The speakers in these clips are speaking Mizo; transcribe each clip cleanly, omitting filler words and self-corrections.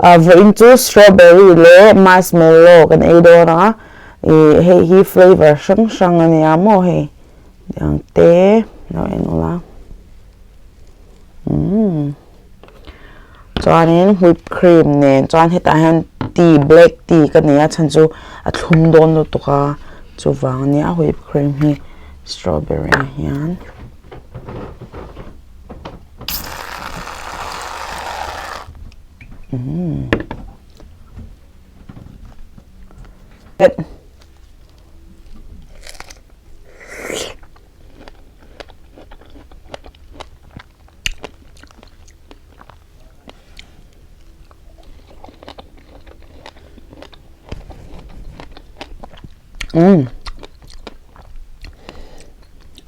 Vawiin chu strawberry leh marshmallow kan ei dawn a, ih hei hi flavour hrang hrang a nia maw hei tiang te lo en ula umm chuanin whip cream nen chuan hetah hian tea black tea ka nei a chhan chu a thlum dawn lutuk a chuvang a nia whip cream hi strawberry ah hian.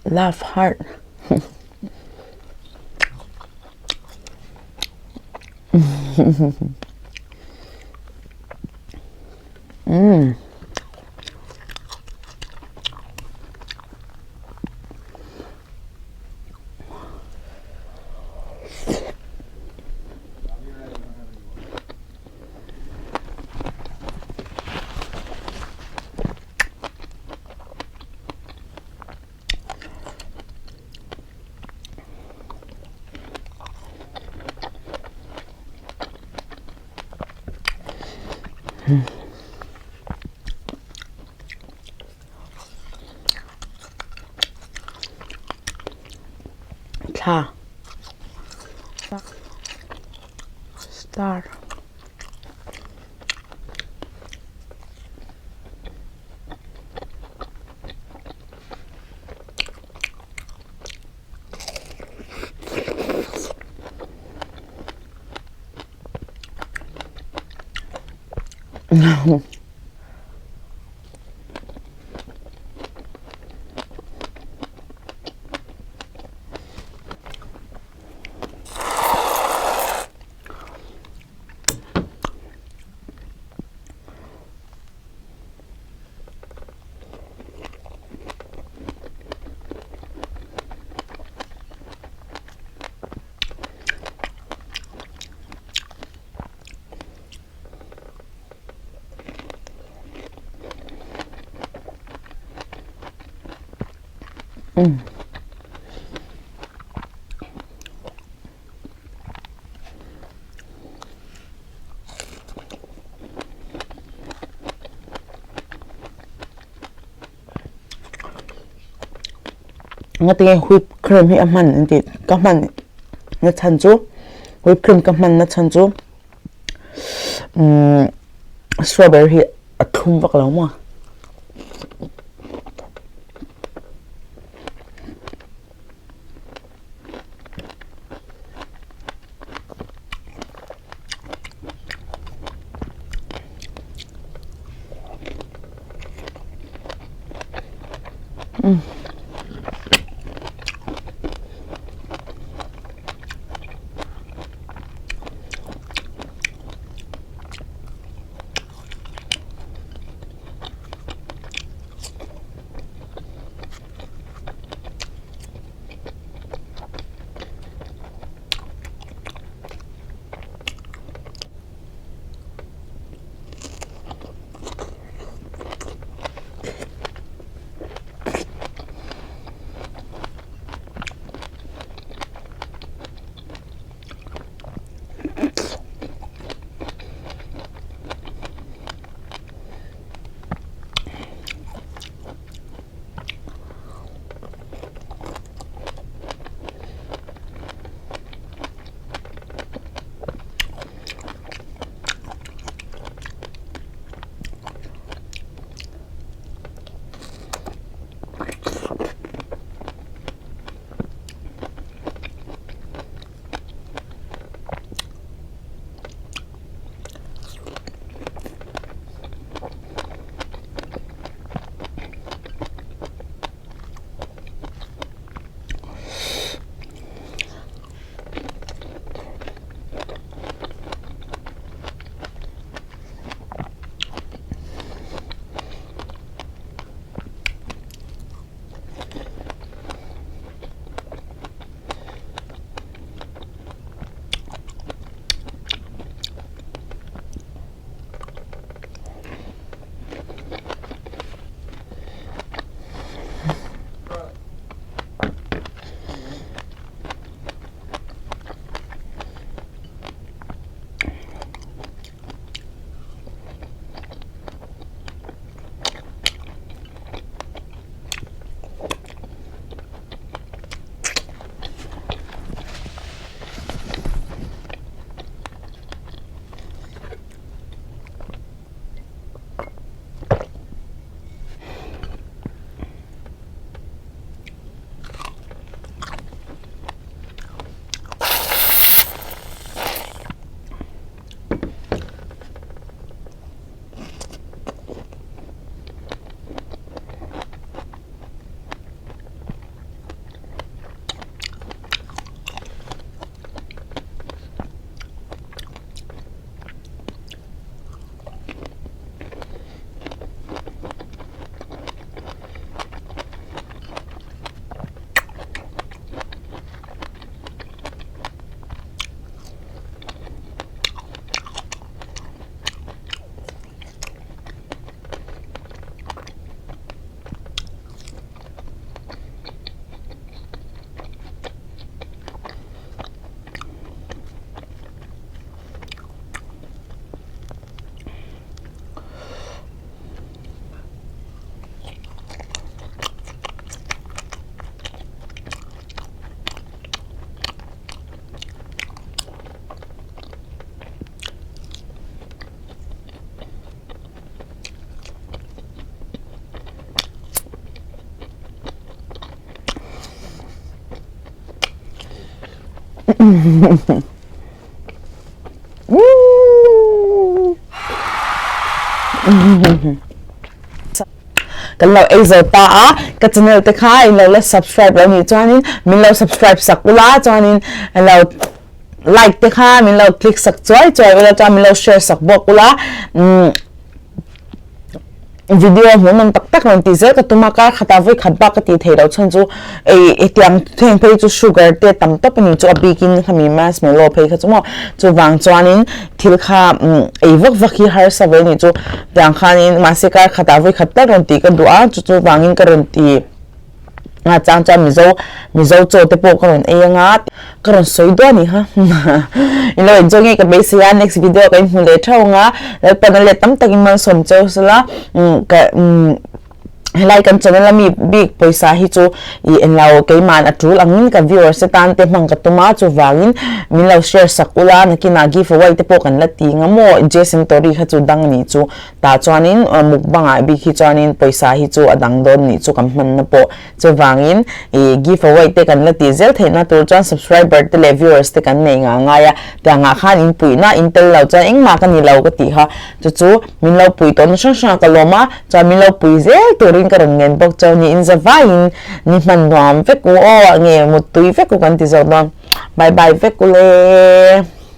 Love heart. Umm. Thla star. Nga tinge whip cream hi a hman an tih ka hman na chhan chu whip cream ka hman na chhan chu umm strawberry hi a thlum vak lo maw. Kan lo ei zo ta a, ka channel te kha in lo la subscribe lo nih chuanin min lo subscribe sak ula chuanin lo like te kha min lo click sak chuai chuai ula chuan min lo share sak bawk ula umm video hmuhnawm tak tak rawn tih zel ka tum a kar khatah vawi khat bak ka tih theih loh chhan chu ei hetiang heng phei chu sugar te tam tawp a ni chu a bikin khami marshmallow phei kha chu maw chuvang chuanin thil kha ei vak vak hi harsa ve a nih chu tiang khanin mahse kar khatah vawi khat tal rawn tih ka duh a chu chuvangin ka rawn ti a chang chuan mizo mizo chaw te pawh ka rawn ei anga ka rawn sawi duah a ni kha in lo enjoy nge ka beisei a next video ka inhmu leh theuh anga lalpan a let tam takin malsawm cheu sela ka helai kan channel a mi bik pawisa hi chu ih englo keimahn a tul angin ka viewers te tan te hmang ka tum a chuvangin min lo share sak ula nakinah give away te pawh kan la ti nga maw Jason Tori kha chu dang a nih chu Tah chuanin mukbang ah bik hi chuanin pawisa hi chu a dang dawn nih chu kan hmanna pawh. Chuvangin ih give away te kan la tih zel theihna tur chuan subscriber te leh viewers te kan nei ngah ngai a, tiang ah khan in puihna in tel lo chuan engmah ka ni lo ka tih kha chu chu min lo pui tawhna hrang hrang ah ka lawm a, chuan min lo pui zel turin ka rawn ngen bawk chuan ni in za vaiin ni hman nuam vek u aw nge muttui vek u kan ti zawk dawn. Bye bye vek u le.